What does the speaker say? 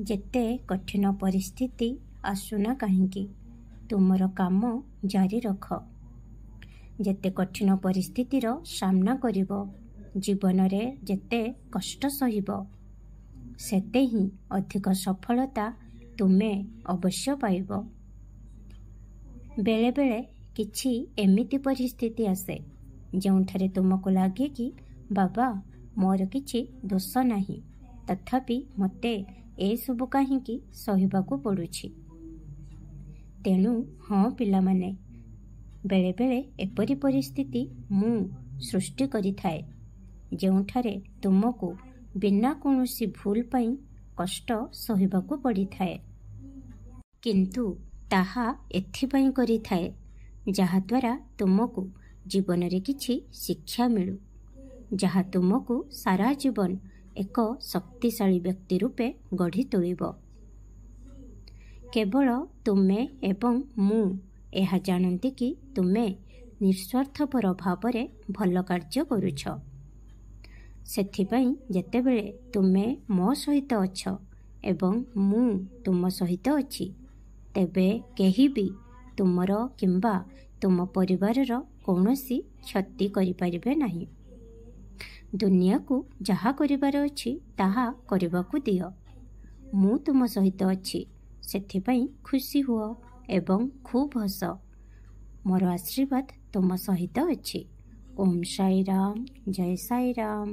ଯେତେ କଠିନ ପରିସ୍ଥିତି ଆସୁନା କାହିଁକି, ତୁମର କାମ ଜାରି ରଖ। ଯେତେ କଠିନ ପରିସ୍ଥିତିର ସାମ୍ନା କରିବ, ଜୀବନରେ ଯେତେ କଷ୍ଟ ସହିବ, ସେତେ ହିଁ ଅଧିକ ସଫଳତା ତୁମେ ଅବଶ୍ୟ ପାଇବ। ବେଳେବେଳେ କିଛି ଏମିତି ପରିସ୍ଥିତି ଆସେ ଯେଉଁଠାରେ ତୁମକୁ ଲାଗେ କି ବାବା, ମୋର କିଛି ଦୋଷ ନାହିଁ, ତଥାପି ମୋତେ ଏସବୁ କାହିଁକି ସହିବାକୁ ପଡ଼ୁଛି? ତେଣୁ ହଁ ପିଲାମାନେ, ବେଳେବେଳେ ଏପରି ପରିସ୍ଥିତି ମୁଁ ସୃଷ୍ଟି କରିଥାଏ ଯେଉଁଠାରେ ତୁମକୁ ବିନା କୌଣସି ଭୁଲ ପାଇଁ କଷ୍ଟ ସହିବାକୁ ପଡ଼ିଥାଏ। କିନ୍ତୁ ତାହା ଏଥିପାଇଁ କରିଥାଏ ଯାହାଦ୍ୱାରା ତୁମକୁ ଜୀବନରେ କିଛି ଶିକ୍ଷା ମିଳୁ, ଯାହା ତୁମକୁ ସାରା ଜୀବନ ଏକ ଶକ୍ତିଶାଳୀ ବ୍ୟକ୍ତି ରୂପେ ଗଢ଼ି ତୋଳିବ। କେବଳ ତୁମେ ଏବଂ ମୁଁ ଏହା ଜାଣନ୍ତି କି ତୁମେ ନିଃସ୍ୱାର୍ଥପର ଭାବରେ ଭଲ କାର୍ଯ୍ୟ କରୁଛ। ସେଥିପାଇଁ ଯେତେବେଳେ ତୁମେ ମୋ ସହିତ ଅଛ ଏବଂ ମୁଁ ତୁମ ସହିତ ଅଛି, ତେବେ କେହି ବି ତୁମର କିମ୍ବା ତୁମ ପରିବାରର କୌଣସି କ୍ଷତି କରିପାରିବେ ନାହିଁ। ଦୁନିଆକୁ ଯାହା କରିବାର ଅଛି ତାହା କରିବାକୁ ଦିଅ। ମୁଁ ତୁମ ସହିତ ଅଛି, ସେଥିପାଇଁ ଖୁସି ହୁଅ ଏବଂ ଖୁବ୍ ହସ। ମୋର ଆଶୀର୍ବାଦ ତୁମ ସହିତ ଅଛି। ଓମ୍ ସାଇ ରାମ, ଜୟ ସାଇ ରାମ।